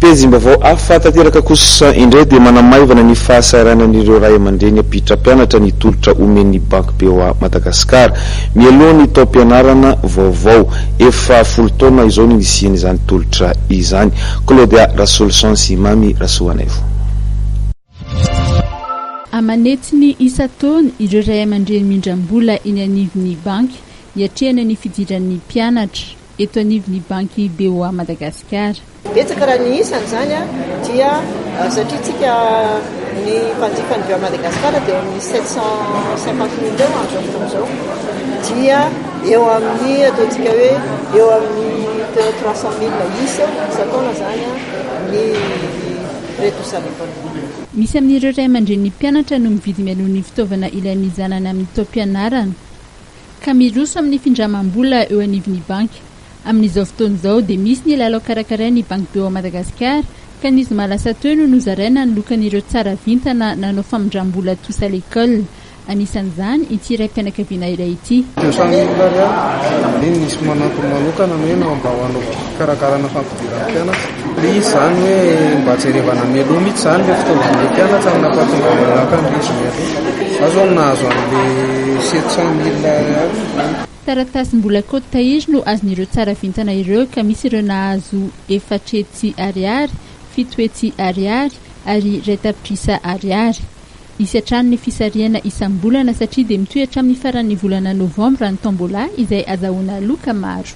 Pejim-baovao hafa tanteraka kosa indray dia manamaivana ny fahasahiranan'ireo ray aman-dreny hampiditra mpianatra ny tolotra omen'ny Banky BOA Madagascar mialoha ny taom-pianarana vaovao. Efa folo taona izao no nisian'izany tolotra izany. Claudia Rasoloson sy Mamy Rasoanaivo. Aman'hetsiny isan-taona ireo ray aman-dreny mindram-bola eny anivon'ny banky hiatrehana ny fidiran'ny mpianatra eto anivon'ny banky BOA Madagasikara. Betsaka raha ny isany izany dia satria tsika ny mpanjifa ny BOA Madagascar dia eo amin'ny 750 mille eo amin'izao fotoana izao dia eo amin'ny ataontsika hoe eo amin'ny 300 mille isa isan-taona izany ny prêt tous à l'école. Misy amin'ireo ray aman-drenin'ny mpianatra no mividy mialoha ny fitaovana ilain'ny zanany amin'ny taom-pianarana ka miroso amin'ny findramam-bola eo anivon'ny banky. Amin'izao fotoana izao dia misy ny lalao karakarain'ny Banky BOA Madagasikara ka ny zoma lasa teo no nozaraina ny lokan'ireo tsara vintana nanao famindram-bola Tous à l'école. Anisan'izany ity raim-pianakaviana iray ity. Deux cent mille ariary. Iny nisy manampy manokana ny hoe mba ho anao fikarakarana fampidirana mpianatra. Ilay izy izany hoe mba jerevana mialoha mihitsy izany ilay fitaovan'ilay mpianatra no nampahatonga anay naka an'ilay izy mialoha. Izaho izao nahazo an'ilay sept cent mille ariary. Taratasim-bola kaoty tahiry no azon'ireo tsara vintana ireo ka misy ireo nahazo efatretsy ariary, fitohetsy ariary ary iray tapitrisa ariary. Hisy hatrany ny fisarihana isam-bolana satria dia mitohy hatramin'ny faran'ny volana novambra ny tombola izay azahoana loka maro.